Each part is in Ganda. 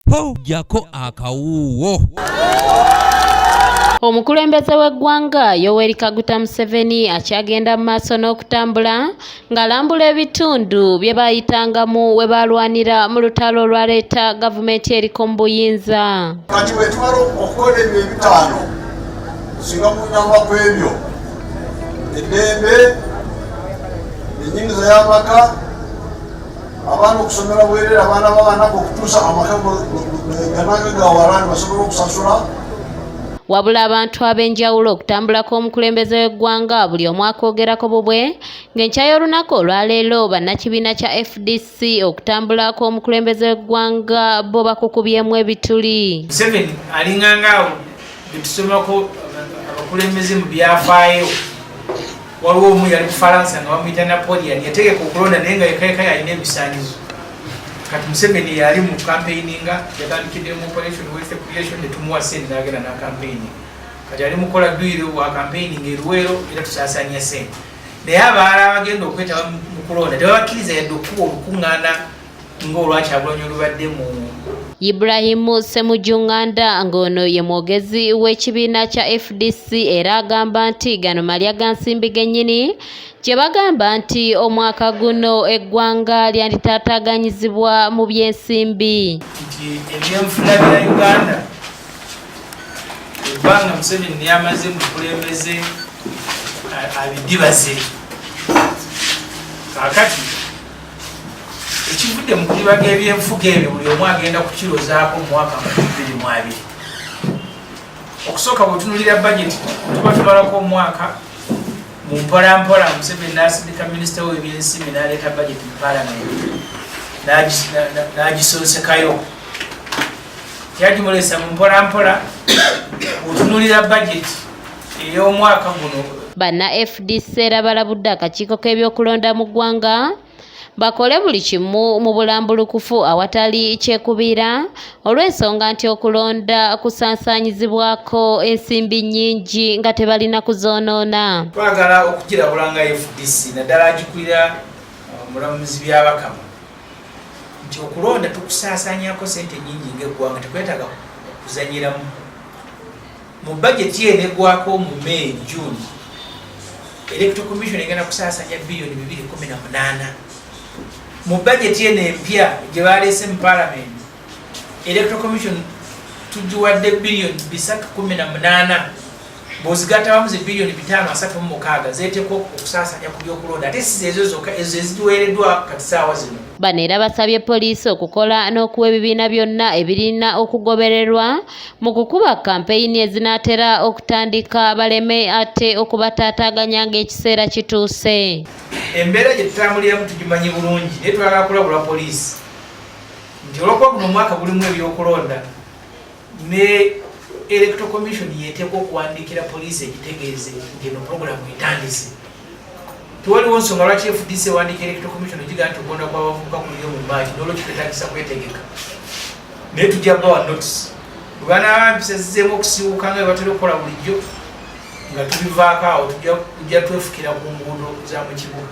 Ho, ggyako akawuuwo. Omukulembeze w'eggwanga Yoweri Kaguta Museveni akyagenda mu maaso n'okutambula ng'alambula ebitundu bye baayitangamu we baalwanira mu lutalo olwaleeta gavumenti eriko mu buyinza. Kati bwe tumala okukola ebyo ebitaano, singa munyamba ku ebyo, eddembe, enyingiza y'amaka, abaana okusomera bwerere, abaana b'abanaku okutuusa amaka gananga gawala ne basobola okusasula. Wabula abantu ab'enjawulo okutambula kw'omukulembeze w'eggwanga buli omu akwogerako bubwe, ng'enkya y'olunaku olwaleero bannakibiina kya FDC okutambula kw'omukulembeze w'eggwanga bo bakukubyemu ebituli. Museveni alinganga awo betusomako abakulembeze mu byafaayo. Waliwo omu yali Bufalansa nga bamuyita Napoleon, yategeka okulonda naye nga yekayeka yalina ebisaanyizo. Kati Museveni yali mu campaigninga, yatandikidde mu Operation Wealth Creation, netumuwa sente nagenda na campaigning. Kati ali mukola dduyiro wa campaigning eruweero era tusaasanya sente, naye abalala abagenda okwetaba mu kulonda tebabakkiriza yadde okukuba olukuŋŋaana ng'olwakyagulanyi olubadde mu Ibrahim Ssemujju Nganda ng'ono ye mwogezi w'ekibiina kya FDC era agamba nti gano malya ga nsimbi gennyini gye bagamba nti omwaka guno eggwanga lyanditaataaganyizibwa mu by'ensimbi. Nti ebyenfuna bya Uganda ebbanga Museveni lyamaze mu bukulembeze abidibaze. Kaakati ekivudde mu kulibaga ebyenfuga ebyo buli omu agenda kukirozaako mu mwaka 2020. Okusooka bwetunulira bajeti tuba tumalako omwaka mu mpolampola, Museveni n'asindika minisita w'ebyensimbi n'aleeta bajeti mu palamenti n'agisonsekayo, yagimuleesa mu mpolampola. Otunulira bajeti ey'omwaka guno. Banna FDC era balabudde akakiiko k'ebyokulonda mu ggwanga bakole buli kimu mu bulambulukufu awatali kyekubiira, olw'ensonga nti okulonda kusansaanyizibwako ensimbi nnyingi nga tebalina kuzoonoona. Twagala okugirabula nga FDC, naddala agikulira omulamuzi Byabakama, nti okulonda tukusaasaanyako sente nnyingi ng'eggwanga, tekwetaaga kuzanyiramu. Mu bajeti eno eggwako mu May, June, Electoral Commission egenda kusaasanya biliyoni 218. Mu bajeti eno empya gye baleese mu parliament, Electoral Commission tugiwadde biliyoni 318. Bw'ozigatta wamu ze biliyoni 536 zeetekwa okusaasanya ku byokulonda, ate si zeezo zokka, ezo ezigiweereddwa kati saawa zino. Bano era basabye poliisi okukola n'okuwa ebibiina byonna ebirina okugobererwa mu kukuba kampeyini ezinaatera okutandika, baleme ate okubataataaganya ng'ekiseera kituuse. Embeera gye tutambuliramu tugimanyi bulungi, naye twagala kulabula poliisi nti olwokuba guno omwaka gulimu ebyokulonda, ne Electoral Commission yeteekwa okuwandiikira poliisi egitegeeze nti eno puroguramu etandise. Tewaliwo nsonga lwaki FDC ewandiika Electoral Commission egigaa nti okulonda kw'abavubuka kuliyo mu Maaki, n'olwekyo twetagisa kwetegeka, naye tujja bawa notice bwe banaaba mpisa zizeemu okusiiwuuka nga bwe batera okukola bulijjo nga tubivaako awo, tujja twefukira ku nguudo za mu kibuga.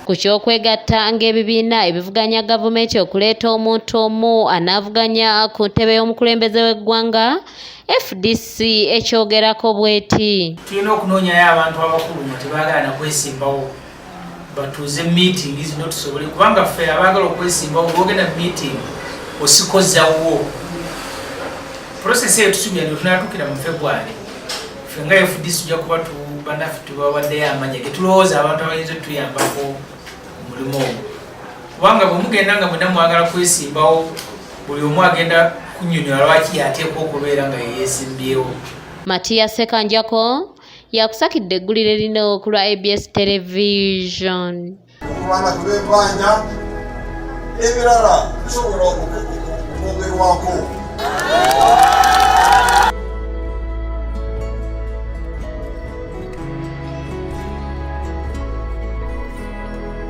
Ku ky'okwegatta ng'ebibiina ebivuganya gavumenti okuleeta omuntu omu anaavuganya ku ntebe y'omukulembeze w'eggwanga, FDC ekyogerako bw'eti. Tulina okunoonyayo abantu abakulu nga tebaagala nakwesimbawo batuuze meeting zino tusobole, kubanga ffe abaagala okwesimbawo bwogenda mu meeting osikozawo process eyo. Tusuubira nti tunatuukira mu February, ffe nga FDC tujja kuba bannaffe tubawaddeyo amanya getulowooza abantu abayinza otuyambako omulimu ogwo, kubanga bwe mugenda nga mwena mwagala kwesimbawo, buli omu agenda kunnyonnyola lwaki yateekwa okubeera nga yeyeesimbyewo. Matiya Sekanjako yakusakidde eggulire lino ku lwa ABS Television. Okulwana ku b'ebbanja, ebirala bisobola okwongerwako.